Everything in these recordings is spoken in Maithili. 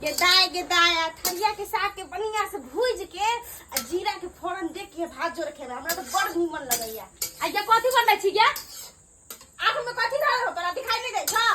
गेदाय गेदाय आ थरिया के साग के बढ़िया से भूज के आ जीरा के फोरन दे के भात जोर खेबे, हमरा तो बड़ निमन लगैया। आ ये कथी बनबै छी गे? आँख में कथी धरल हो तोरा, दिखाई नहीं दै छा?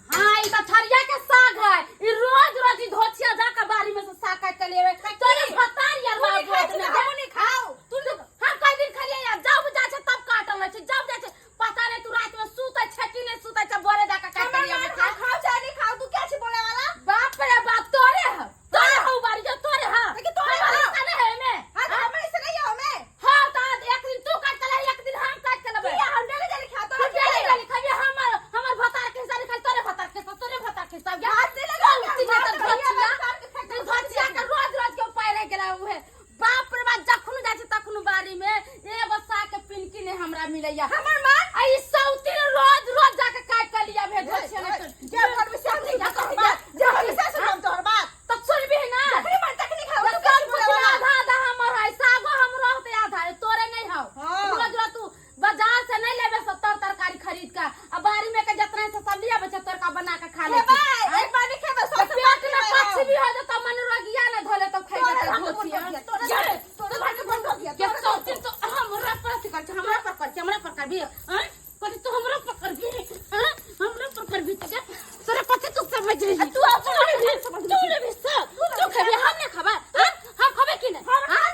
हाँ, ई त थरिया के साग है। ई रोज रोज ई धोछिया जाके बाड़ी में से साग काट के लेवे तोरे भतार यार। तू नहीं बाबू खाइ छी अपने तऽ हमहूँ नहीं खाउ। तू तो हम कई दिन खलिए यार, जब जा छै तब काटल रहै छै, जब जा छै पता नहीं तू रात में सुतै छै कि नहीं सुतै छै, बोरे जाके काट के हमर लियाबै मन छै। हम खाउ चाहे नहीं खाउ, तू क्या छी बोले वाला? बाप रे बाप, तोरे है, तोरे है बारी जो तोरे है। लेकिन तोरे हमर है। हिस्सा नहीं है एमे। हाँ, तो हमर हिस्सा नहीं है हमें। हाँ, तो आज एक दिन तू काट के ला, एक दिन हम काट के लेबै। किया हम डेली डेली खाउ तोरा? हम डेली डेली खबे, हमर हमर भतार के हिस्सा नहीं खाली, तोरे भतार के हिस्सा, तोरे भतार के हिस्सा। हाथ नहीं लगा सब चीज भात तो भैया धोचिया लगा के खाइ छै। धोचिया के रोज रोज के उपाय रह गेला उहे। बाप रे बाप, जखन जाइ छै तखन बाड़ी में एगो साग के पिनकी नहीं हमरा मिलैया। हमर मन आ ई सौती रोज रोज जाके काट के लिया भेज धोचिया नहीं तो जे घर में से हम नहीं खाउ तोहर बात, जे घर में से सुनम तोहर बात। तब सुनबी ना? जखनी मन तखनी खाउ, तब तू क्या सब छी बोले कुछ वाला? आधा आधा हमर है, सागो हमरो होते आधा है, तोरे नहीं हौ। हाँ। रोज रोज तू बाजार से नहीं लेबे सब तर तरकारी खरीद के, आ बाड़ी में के जितना है से सब लिया बच्चा तोरका बना के खा ले। खेबै, एक बार नहीं खेबै, तो सौ सौ पेट में बार पक्षी भी हो जाता मन रोगिया ना धोले तब खाई तोरे जाता हाथ धोतिया। बंद हो गया, तोरे ये, तोरे हाथ बंद हो गया, ये तोरे सौतीन तो हमरा पर अथी कर छै, हमरा पर कर छै, हमरा पर कर भी, आँय? कथी तू हमरा पर कर भी, आँय? हमरा पर कर भी तो गे? तोरा कथी तू समझ रही? तू अपन तू लेबी, तू लेबी सब, तू खेबी, हम नहीं खेबै, आँय? हम खेबै कि नहीं? आँय?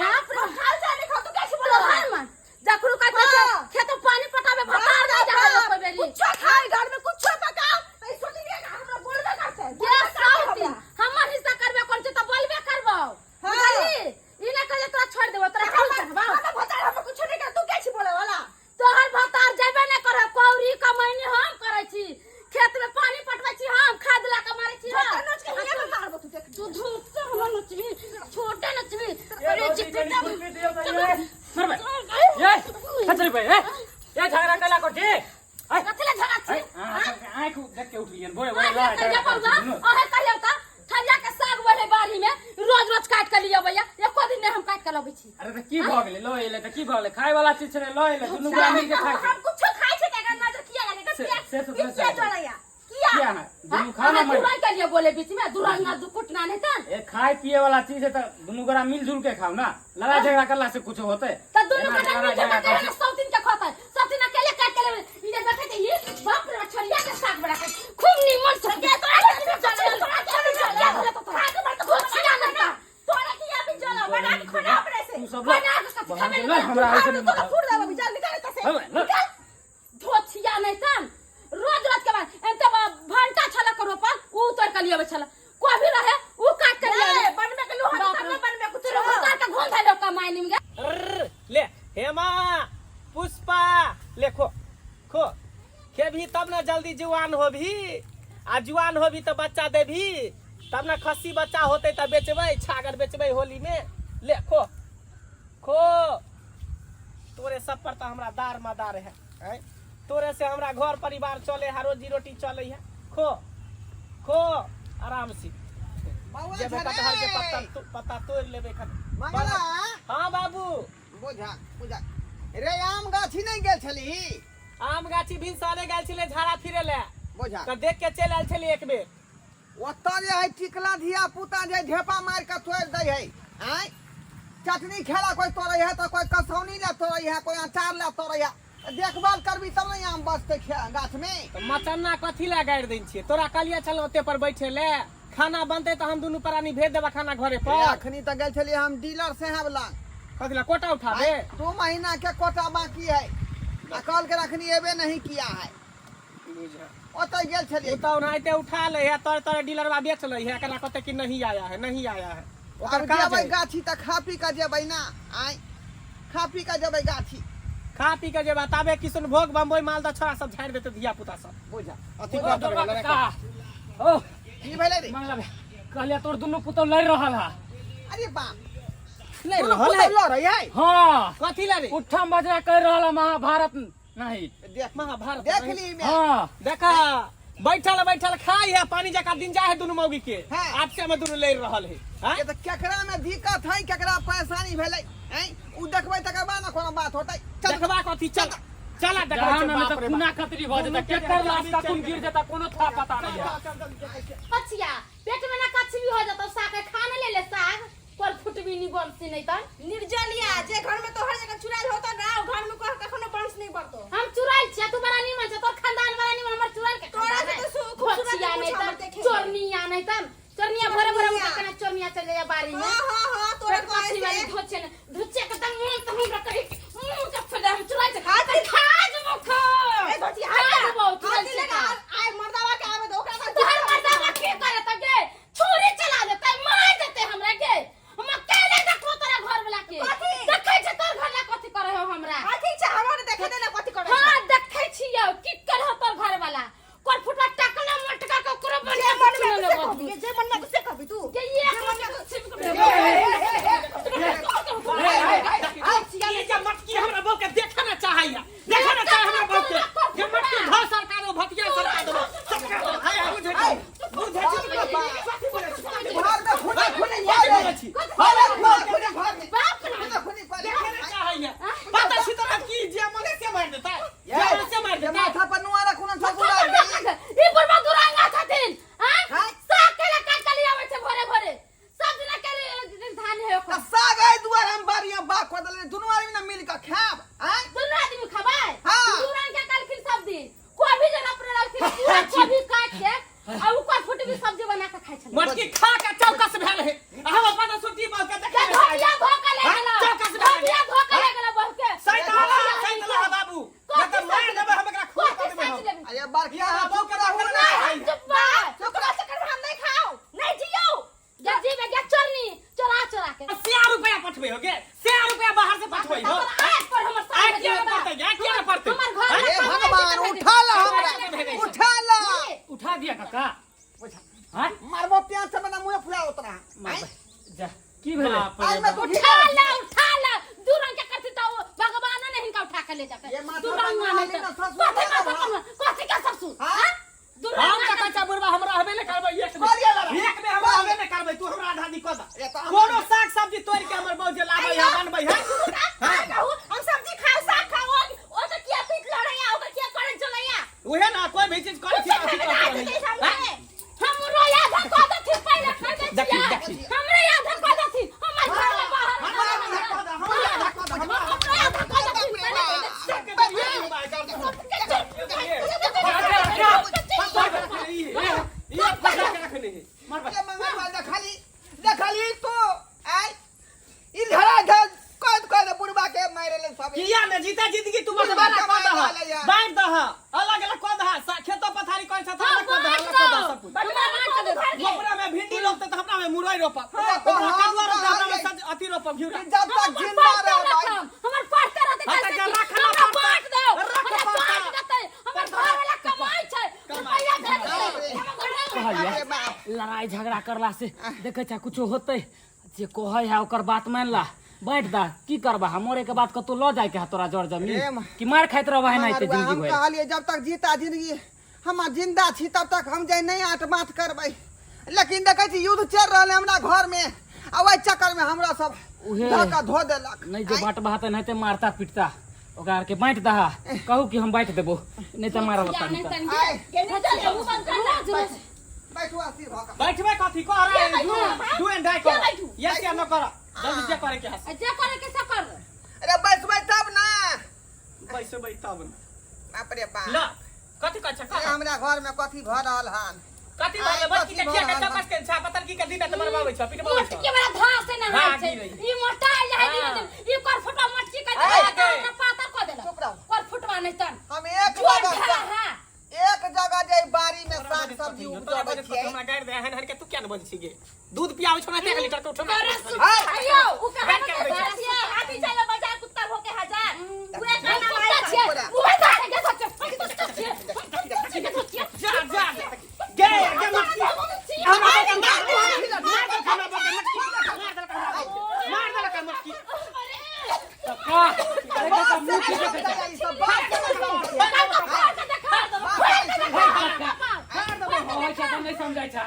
बाप रे, खाउ चाहे नहीं खाउ, तू क्या छी बोले वाला? तोहर मन जखरू का कहै छै, हाँ। खेत में पानी पटाबे भतार नहीं जा रहल कोई बेरी। कुछो खाए, घर में कुछो पकाओ, तो ई सोची लिया कि हमरा बोलबे करतै, ये बोलबे करतै सौतीन हमरा। हमर हिस्सा करबे करै छै तऽ बोलबे करबौ। हाँ। बुझलही? ई नहि कहै जे तोरा छोड़ि देबौ, तोरा हमर छोड़ि देबौ। हमर भतार हमरा कुछो नहीं कर, तू क्या छी बोले वाला? तोहर भतार जेबे नहि करऽ, कौड़ी कमैनी हम करै छी, खेत में पानी पटबै छी हम, खाद ला के मारै छी हम। झोंटा नोच के हियां पे मारबो तू देख। तू झूठ से हमरा नचबी, छोटे नचबी। ये अरे भौजी जितना कनी खुरपी दियौ तऽ ये मरबै ये खचरी भाई ए ये झगड़ा कैला कर छी ए कथी ले झगड़ा छी? आँख देख के उठलियन बोरे बोरे अहे लड़ाई कहिया झगड़ा बौआ, करै छी दुनू। अहे कहियौ तऽ थरिया के साग बढ़े बाड़ी में रोज रोज काट के लिअ भैया, एको दिन नहि हम काट के लबै छी। अरे तऽ की भऽ गेलै, लऽ एलै तऽ की भऽ गेलै? खाय वाला चीज छलै, लऽ एलै, दुनू गोरा मिल के खाय छै। हम कुछो खाइ छै तऽ एकर नजर किया लागे? एकर से- किया से तऽ ई किया से- जरैया? किया? किया नहि? दुनू खा ना अहाँ मरि। दुरंग के लिए बोले बीच में दुरंगा दुकुटना नहीं तन। ए खाय पिए वाला चीज है तऽ दुनू गोरा मिल जुल के खाओ ना, लड़ाई झगड़ा करला से कुछ होते? त दुनू एना गोटा लड़ाई मिल के झगड़ा के करै सौ दिन के खतै, सब दिन अकेले काट के लेबै। ई जे देखै छै ई बाप रे, छरिया के साग बना के खूब निमन से के तोरा के भी जले, तोरा के भी जले, खा के मर तो धोछिया नहीं ता। तोरा की अभी जला बना के खाना अपने से। तू सब बना के कथी बना खेबै? के लड़, हमरा ऐसे नहीं तोरा मतलब। फूट देबो, चल निकाल एतऽ से। हँ, लड़। निकाल। धोछिया नहीं तन रोज रोज के बाद एते भंटा छला के रोपल उ उतर के लियाबै छला, कोबी रहे उ काट के लियाबै। ए, बनबे के लोहा बाप तब रे। ने बनबे कुछ। तोरा उतार के घोल धैलो कमाई निम गे। अर्र, ले हेमा पुष्पा, ले खो खो, खेबही तब ना जल्दी जुआन होबही, आ जुआन होबही तऽ बच्चा देबही तब ना खस्सी बच्चा होतै तऽ बेचबै, छागर बेचबै होली में। ले खो खो, तोरे सब पर तऽ हमरा दार मदार है, आँय? तोरे से हमरा घर परिवार चले है, रोजी रोटी चले है। खो खो आराम से। बौआ जेबै छलै। कटहर के पत्ता पत्ता तोड़ि लेबै खन। मंगला। हाँ बाबू। बुझा बुझा रे, आम गाछी नहीं गेल छली? आम गाछी भिनसरे गेल छलै झाड़ा फिरे ले। बुझा। तऽ देख के चलि आयल छली एक बेर। ओतऽ जे है टिकला धिया पुता जे ढेपा मारि के तोड़ि दै है, आँय, चटनी खेला कोई तोड़ै है तऽ कोई कसौनी ला तोड़ै है, कोई अचार ला तोड़ै है। देखभाल करबी तब ने आम बचतै गाछ में। तऽ मचन्ना कथी लए गाड़ि दै छियै? तोरा कहलियै छल ओते पर बैठे ले, खाना बनतै तऽ हम दुनू प्राणी भेज देबा खाना घरे पर। अखनी तऽ गेल छलियै हम डीलर साहब लग। कथी लए? कोटा उठाबे? 2 महीना के कोटा बाकी है आ कहल के अखनी एबे नहीं किया है। ओतऽ गेल छलियै। ओ तऽ ओनाहिते उठा लै है, तोरे तोरे डीलरवा बेच लै है, एकरा कहतै कि नहीं आया है, नहीं आया है। ओकर आब काज जेबै है। गाछी तऽ खा पी कऽ जेबै ना, आँय, खा पी कऽ जेबै गाछी। खा पी के जेबा ताबे किशनभोग बम्बई मालदह छोरा सब झाड़ि देतै धिया पुता सब। बुझा। अथी ओ कऽ देबै दुर्गा लड़ाइ काका। कऽ। ओ की भेलै रे? मंगला भाई, कहलियै तोर दुनू पुतौ लड़ि रहल है। अरे बाप, लड़ि दुनू रहल है? पुतहु लड़ै है? हाँ। कथी लड़े? उठम बजरा कर रहल है महाभारत नहीं। देख महाभारत देख नहीं। ली मैं। हाँ। देखा, बैठल बैठल खाई है पानी जका दिन जाए है दुनू मौगी के। हाँ। आपसे में दुनू लड़ रहल है। हाँ? ये तो केकरा में दिक्कत है, केकरा परेशानी भेलै, हैं? उ देखबै तकर बाद ना कोनो बात होतै। चल। देखबा कथी? चल चल देखबै जहाँ छै, में बाप तऽ रे खूना बाप। खतरी भऽ जेतै, केकर लाश कखन गिर जेतै कोनो था पता नहीं है। पछिया पेट में वंशी नहीं तन निर्जलिया जे घर में तोहर जगह चुराइल होता ना ओ घर में कह कखनो वंश नहीं बढ़तो। हम चुराइल छियै, तू बड़ा नीमन छै, तोर खानदान बड़ा नीमन, हमर चुराइल के तोरा खानदान से है। तो खूबसूरत भोचिया कुछ नहीं हमर तन, देखे। चोरनिया नहीं तन, चोरनिया भोरे भोरे चोरनिया। उठा के ना चोरनिया चल जाया बारी में। हां हां हां तोरा तोरा कहे कथी वाली से धोचे ने धोचे के तंग मुंह तो हमरा कही मुंह के फुला हम चुराइल छै। हाथ तन खा जबो खो। ए धोची खा हाथ जबो चुराइल हाथ छै लगा का। आय मर्दावा के आवे दो ओकरा बाद तोहर मर्दावा की करत गे? छुरी चला देतै, मार देतै हमरा गे। हम अकेले देखबो तोरा घर वाला के। कथी? देखै छै तोर घर ला कथी करे हो हमरा। हां ठीक छै हमरा देखे दे ना कथी करे छै। हां देखै छियौ की करे हो तोर घर वाला। कोन फुटवा टकला मटका के ओकरो जे बढ़िया मन से में चुन से लेबो। कहबी जे मन में से कहबी तू के ये मन में छिप के ई जे मटकी हमरा बहू के देखे ना चाहैया, देखे ना चाहे हमरा बहू के। जे मटकी धो सरकार दो, भतिया सरकार दो, सरकार दो। हाय हाय बुझै छी, बुझै छी। कथी बोलै छी? घर में खुने खुने कथी बोलै छी? घर में खुने घर में बाप रे। खुने खुने पर देखे ना चाहैया। पता छी तोरा की जे मने से मारि देतै, जे मने से मारि ये देतै। माथा पर नुआ रखू ना ससुर आ गई। ई बुढ़वा दुरांगा छथिन। हां हाँ? साग केला काट के आबै छै भोरे भोरे। सब दिना के धान है ओकर। त साग एहि दुआरे हम बारी हम बाग कऽ देलियै, दुनू आदमी ने मिल कऽ खायब आँय। दुनू आदमी खबै। हाँ। दू रंग के कालखिन सब दिन। कोबी जेना अपने रहलखिन पूरा कोबी काट के आ ऊपर फुट भी सब्जी बना के खाइ छलै। मटकी खा के चौकस भेल है। आ हम अपन सुट्टी बहू के देखे के ना धोबिया चाहैया। धो के ले हाँ? गेला। चौकस भेल है। धोबिया धो के ले गेला बहू के। सैतला सैतला बाबू, नहीं तऽ मारि देबै हम एकरा, खून कऽ कथी देबै हम। साइज लेबै? अरे बड़का हमरा बहू के चुप रहू देखे ना। ना चाहैया। चुप बा। ओकरा से करबा हम नहीं खाओ नहीं जियो। जा जीवे गे चोरनी चोरा चोरा के। 100 रुपया पठबै हो गे, 100 रुपया बाहर से पठबै हो। तोरा आँख पर हमर आ सामने किया ने बा। पड़तै, आ किया ने पड़तै? हमर घर हे में भगवान उठा ला हमरा, उठा ला। उठा दिया काका। हाँ मारबो प्याज से बना मुंह फुला उतरा। मार जा की भेलै? बाप रे आज मैं बाप। तू उठा ला उठा ला। दू रंग के करती तो भगवान ने हिनका उठा के ले जाते। ये माथा दू रंग पर नहीं ना तो ससुर कथी ना का ससुर कथी का ससुर? हाँ? हाँ? दू हम रंग तऽ कच्चा बुढ़बा हमरा हबे ने करबै एक में। करिया लड़ा। एक में हमरा हबे ने करबै, तू हमरा आधा दी कऽ दे। ये तो हम- कोनो साग सब्जी तोड़ि के हमर बहू जे लाबै है बनबै है। हां कहू हम सब्जी खाओ साग खाओ ओ तो किया पीट लड़ैया ओकर किया करंट चलैया। उहे ना कोई भी चीज करै छी अथी खाबे करैत ना रहैया। देते सामने। हमरो याद कऽ देथिन पहिले खा दै देखी, छियै। देखी। हमरो याद कऽ देथिन हमर घर में बाहर हमरा आधा कऽ दे, हमरा आधा कऽ दे, हमरा हमरो याद कऽ देथिन पहिले खा दै छियै। के दे, भाई, कर दे। ई फसा के रखने है। ये मंगलवार देखली देखली तो आय ई धरा धर कद कद बुढ़बा के मारे ले सब। किया ने जीता जिंदगी तू बुढ़बा बंटवारा के कऽ दह, मारि डालैया। बाँटि दह, अलग अलग कऽ दह, खेतो पथारी करै छ तऽ अलग कऽ दह, अलग कऽ दह सब कुछ। हमरा मार के दे। ओकरा में भिंडी रोपतै तऽ हमरा में मुरई रोपब, हाँ, तो ओकरा हम कदुआ रोपतै हमरा में कहलियै। सब्जी अथी रोपब घिउरा। जब तक हमर जिंदा पढ़ते रहबै रहतम, हमर पढ़ते रहतै हाँ, कैसे तऽ की? राख ना हमरा पड़तै। बाँट दो, राख हमरा पड़तै। बाँट देतै, हमर घर वाला कमाइ छै, रुपैआ भेज देतै, हमर घर वाला कहलियै अरे बाप। लड़ाई झगड़ा करला से देखै छै कुछो होतै? जे कहै है ओकर बात मान ला, बैठ दा। की करबा हमरे के बात कतौ लऽ जाय के है तोरा जर जमीन रे मा- कि मार खाइत रहबा है ना मगरुआ, जिंदगी हम भरि? कहलियै जब तक जीता जिंदगी हम जिंदा छी तब तक हम जे नहीं आट माट करबै, लेकिन देखै छी युद्ध चलि रहल है हमरा घर में आ ओहि चक्कर में हमरा सब उहे। धऽ कऽ धो देलक। नहीं जे बांटबा तऽ नहीं मारता पिटता, ओकरा आर के बांटि दहा, कहू कि हम बांटि देबो नहीं तऽ मारब या नहीं तनी। तनी। आय चल, उ बंद कर ला। बैठू अस्थिर भऽ कऽ। बैठबै कथी कह रहा है? Do and die कर, यस या नो कर, जल्दी जे करे के हस। आ जे करे के से कर। अरे बैठबै तब ना। बैसबै तब ना। बाप रे बाप। ल कथी कहै छ? अरे कह हमरा घर में कथी भऽ रहल हन? कथी भऽ गेलै? बचकी के खिया के चौकस के छा पतरकी के दिन त मरबाबै छ, पिटबाबै छ। मटकी वाला धार से नहाय हाँ, छै। गिरै। ई मोटाइ जाइ हाँ। दिन दिन। ई कर फुटवा मटकी के आय, दे हमरा पातर कऽ देलक। चुप रहू। कर फुटवा नहीं तन। हम एक जोर जगह धरा हा। एक जगह जे बाड़ी में तोरा साग बजैत सब्जी कथी? तोरा उपजबै बजैत कथी? छियै। हमरा गारि दे हन हन के तू किया ने बजै छी गे? दूध पियाबै छौ ना एक लीटर के उठो ना। तोरा सु- आय। आइयो, उ कहावत बैठ के है, बैठ। हाथी चले बाजार कुत्ता भोके हजार उहे हम कहना कुत्ता भाई छियै, मुँहे धर के सोचे, हम कुत्ता छियै, हम कुत्ता छियै, सोचियै। जा जा गे गे मटकी हमरा बहू के मार देलक, मार देलक हमरा बहू के मटकी, मार देलक हमरा बहू के, मार देलक हमरा मटकी। काका, अरे काका मुँह की देखै छै? ई सब बात से फाड़ के देखा, फाड़ के देखा, कहै छै तऽ नहि समझै छै।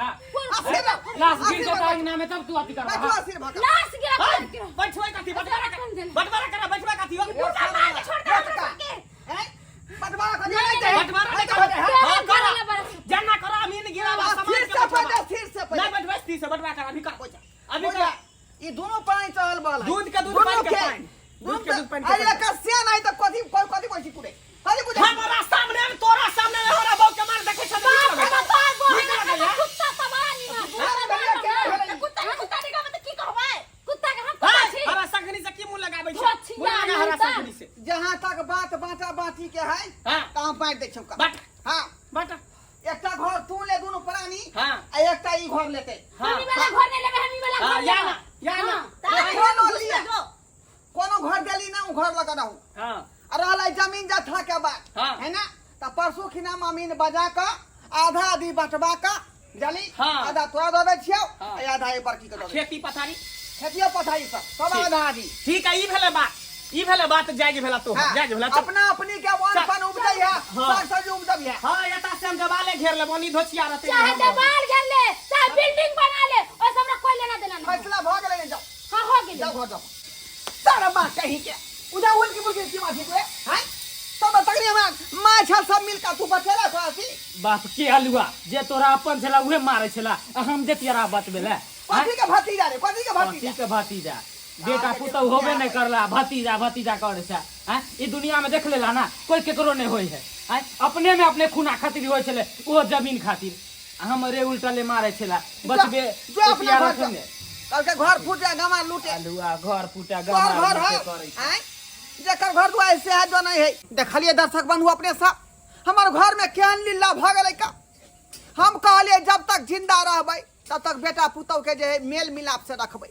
अस्थिर रह। लाश गिर जेतौ अंगना में तब तू अथी करबा। बैठू अस्थिर भऽ कऽ। लाश गिरा हाय, बैठबै कथी? बटवारा कर, बटवारा कर, बैठबै कथी हो? मार के छोड़ दे हमरा सबके। हैं? बंटवारा कर नहीं दे। बटवारा नहीं कर, हां कर, जना कर अमीन गिरावा समाज फिर के से बटवारा। पहिले, फिर से पहिले। नहीं बैठबै ती से बटवा कर, अभी कर, अभी कर। ई दुनू पानी चहल बहल है। दूध के दूध, दुनू पानि के के। पानि। दूध के दूध, पानि के अरे पानि। एकर से नहीं तऽ कथी कथी कहै छी तू रे? कथी बुझै छी? हमरा सामने में तोरा सामने में हमरा बहू के मार देखै छ बाप रे बाप, नीक लगैया? कुत्ता तऽ बड़ा नीमन। अरे भैया, के भेलै? कुत्ता के कुत्ता नहीं कहबै तऽ की कहबै? कुत्ता के हम कुत्ता छी। हरा संघनी से की मुंह लगाबै छै? धोछिया मुंह लगा हरा नहीं संघनी से। जहाँ तक बात बाँटा बाँटी के है हाँ। तऽ हम बाँटि दै छियौ। बाँट। हाँ। बाटा। एकटा घर तू ले दुनू प्राणी हाँ। आ एकटा ई घर लेतै। हाँ। हमी वाला घर नहीं लेबै, हमी वाला हाँ, घर या लेबै। ना, या ना। हाँ। तारा कोनो घुस लिअ। जो। कोनो घर देली ना, उ घर लगा रहू। हाँ। आ रहलै जमीन जथा के बात, हाँ। है ना, तऽ परसू खिना अमीन बजा कऽ आधा आधी बँटबा कऽ जली। हाँ। आधा तोरा दऽ दै छियौ हाँ। आ आधा ई बड़की के दऽ दै छियौ। खेती पथारी? खेतियो पथारी सब सब ठीक। आधा आधी। ठीक है, ई भेलै बात, ई भेलै बात। जायज भेला तो। हाँ, जायज भेला, चल। अपना अपनी के वन चल। पन उपजै है, हाँ। साग सब्जी उपजब है। हाँ, एता से हम देवाले घेर लेबो, नी धोचिया रहतै। चाहे देवाल घेर ले, चाहे बिल्डिंग बना ले, ओइसे हमरा कोई लेना देना नहीं। फैसला भऽ गेलै ने? जाओ। हाँ, हो गेलै। जाओ घर जाओ। सारा बात कहीं के उधर उल की बुलकी की माथी पे हैं तब तकनी हमरा माछ सब मिलका तू बचेला खोसी। बाप के हलुआ जे तोरा अपन छला उहे मारे छला आ हम जतियरा बचबे ला। कथी के भतीजा रे? कथी के भतीजा? कथी के भतीजा? बेटा पुतहु होबे नहीं करला, भतीजा भतीजा करे छै। आँय, ई दुनिया में देख लेला ना, कोई केकरो नहीं होई है। आँय, अपने में अपने खूना खातिर होई छले, ओहो जमीन खातिर। आ हमरे उल्टले मारे छला बचबे। जो अपना रुपया घर रखने। कल के घर फूटे गमा लूटे। हलुआ घर फूटा तोहर गमा घर है लूटे करै छै। आँय, जेकर घर दुआर से है जो नहीं है। देखलिए दर्शक बंधु अपने सब, हमर घर में केहन लीला भऽ गेलै का। हम कहलिए जब तक जिंदा रहबै तब तक बेटा पुतहु के जे है मेल मिलाप से रखबै,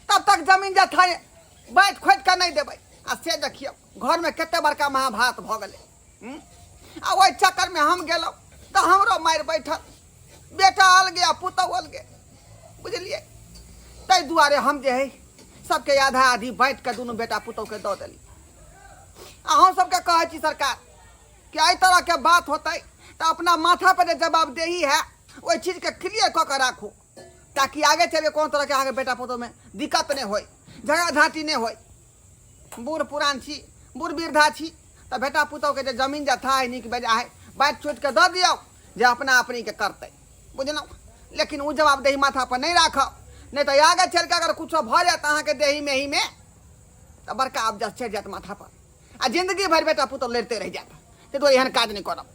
तब तक जमीन जथा बाँटि खोटि कऽ नहि देबै। आ से देखियौ घरमे कते बड़का महाभारत भऽ गेलै, आ ओहि चक्करमे हम गेलहुँ तऽ हमरो मारि बैठल, बेटा अलगे आ पुतहु अलगे, बुझलियै? ताहि दुआरे हम जे है सबके आधा आधी बाँटि कऽ दुनू बेटा पुतहुके दऽ देली। आ हम सबके कहै छी सरकार कि एहि तरहके बात होतै तऽ अपना माथा पर जे जवाबदेही है ओहि चीजके क्लियर कऽ के राखू, ताकि आगे चलि कोनो तरहके अहाँके बेटा पुतहुमे दिक्कत नहि होय, झगड़ा झाँटी नहि होय। बूढ़ पुरान छी, बूढ़ वृद्धा छी, तऽ बेटा पुतहुके जे जमीन जथा है नीक बेजा है बाँटि छूटि कऽ दऽ दियौ जे अपना अपनीके करतै, बुझलहुँ? लेकिन ओ जवाबदेही माथा पर नहि राखब, नहि तऽ आगे चलि कऽ अगर कुछो भऽ जायत अहाँके देही मेहीमे तऽ बड़का अफजस चढ़ि जायत माथा पर आ जिंदगी भरि बेटा पुतहु लड़िते रहि जायत। ताहि दुआरे एहन काज नहि करब।